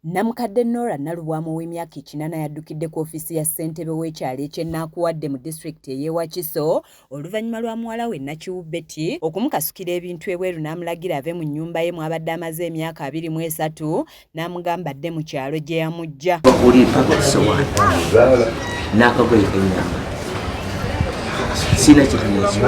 Namukadde Norah Nalubwama ow'emyaka 80 yaddukidde ku ofiisi ya ssentebe w'ekyalo eky'e Nakuwadde mu disitulikiti ey'e Wakiso oluvannyuma lwa muwala we Nakiwu Betty okumukasukira ebintu ebweru n'amulagira ave mu nnyumba ye mw'abadde amaze emyaka 23 n'amugamba adde mu kyalo gye yamuggya. N'akagoye kenyambala sirina kyetunezo.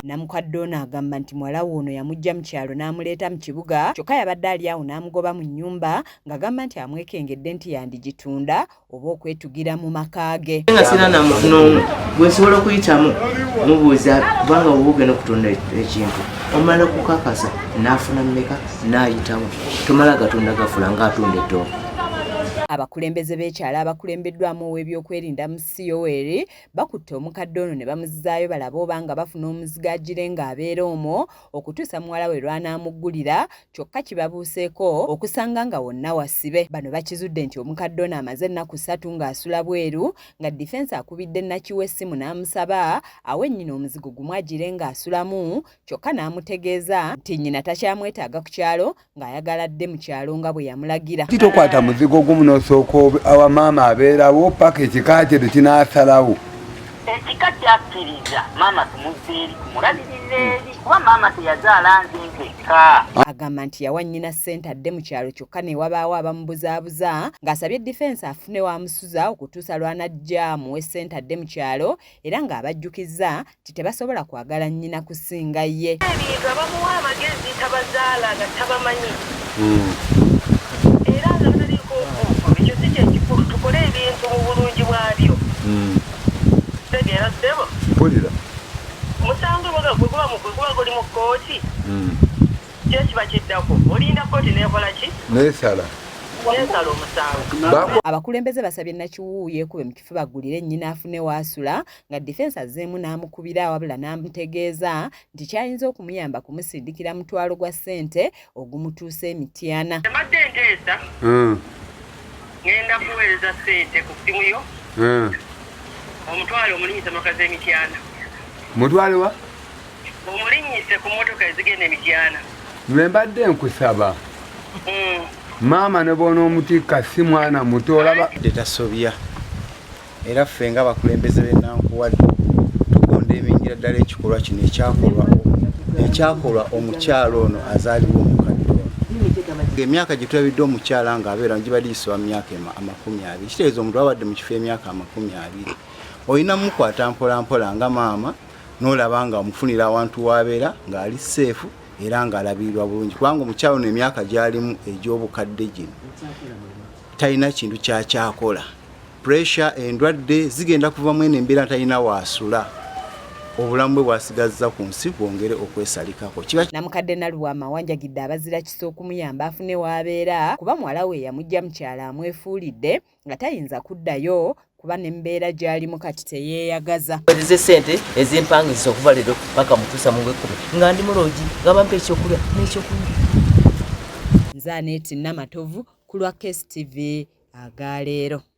Namukadde ono agamba nti muwala we ono yamuggya mu kyalo n'amuleeta mu kibuga kyokka yabadde ali awo n'amugoba mu nnyumba ng'agamba nti amwekengedde nti yandigitunda oba okwetugira mu maka ge. Nga sirina na muntu n'omu gwe nsobola okuyitamu mubuuza, kubanga bw'oba ogenda okutunda ekintu omala kukakasa n'afuna mmeka n'ayitawo, tomala gatunda gafula ng'atunda ettooke. Abakulembeze b'ekyalo abakulembeddwamu ow'ebyokwerinda mu COR bakutte omukadde ono ne bamuzzaayo balabe oba nga bafuna omuzigo agire ng'abeera omwo okutuusa muwala we lw'anaamuggulira, kyokka kibabuuseeko okusanga nga wonna wasibe. Bano bakizudde nti omukadde ono amaze ennaku 3 ng'asula bweru nga difensi akubidde Nakiwa essimu n'amusaba awe nnyina omuzigo gumu agire ng'asulamu, kyokka n'amutegeeza nti nnyina takyamwetaaga ku kyalo ng'ayagala adde mu kyalo nga bwe yamulagira. Tokwata muzigo gumu n'osooka awa maama abeerawo paka ekika kye tekinaasalawo. Ekika kyakkiriza maama tumuzze eri tumulabirira eri kuba maama teyazaala nze nzekka. Agamba nti yawa nnyina ssente adde mu kyalo kyokka ne wabaawo abamubuzaabuza ng'asabye difensi afune w'amusuza okutuusa lw'anajja amuwe ssente adde mu kyalo era ng'abajjukizza nti tebasobola kwagala nnyina kusinga ye. Ebintu abamuwa amagezi tabazaala nga tabamanyi era nga bataliiko ekyo si kyekikulu, tukole ebintu mu bulungi bwabyo. Tegeera ssebo. Mpulira. Omusango gwe guba guli mu kkooti, kyo kiba kiddako olinda kkooti neekola ki? Neesala. Neesala omusango. Abakulembeze basabye Nakiwuwu yeekube mu kifuba aggulire nnyina afune w'asula nga difensi azzeemu n'amukubira wabula n'amutegeeza nti kyayinza okumuyamba kumusindikira mutwalo gwa ssente ogumutuusa emityana. Mbadde nteesa ngenda kuweereza ssente ku ssimu yo omutwalo omulinnyise motoka z'emityana. Mutwale wa? Omulinnyise ku mmotoka ezigenda emityana. Nze mbadde nkusaba maama ne bw'onoomutikka si mwana muto olaba. Tasobya era ffe ng'abakulembeze b'e Nankuwadde tugonda emingira ddala ekikolwa kino ekyakolwa omukyalo ono azaalibwa omukadde ono. Emyaka gye tulabidde omukyala ng'abeera gibadde gisoba mu myaka 20, kitegeeza omuntu abadde mu kifo emyaka 20 olina mukwata mpola mpola nga maama n'olaba nga omufunira awantu w'abeera ng'ali safe era ng'alabirirwa bulungi, kubanga omukyalo ono emyaka gy'alimu egy'obukadde gino talina kintu kyakyakola. Pressure, endwadde zigenda kuva mu eno embeera, talina waasula, obulamu bwe bwasigazza ku nsi bwongere okwesalikako. Namukadde Nalubwama awanjagidde abazira kisa okumuyamba afune w'abeera kuba muwala we yamujja mu kyalo amwefuulidde nga tayinza kuddayo kuba n'embeera gy'alimu kati teyeeyagaza. Weereza ssente ezimpangisa okuva leero paka mutuusa mu gw'ekkumi nga ndi muloogi nga bampa ekyokulya n'ekyokunywa. Nze Aneeti Namatovu ku lwa KSTV agaleero.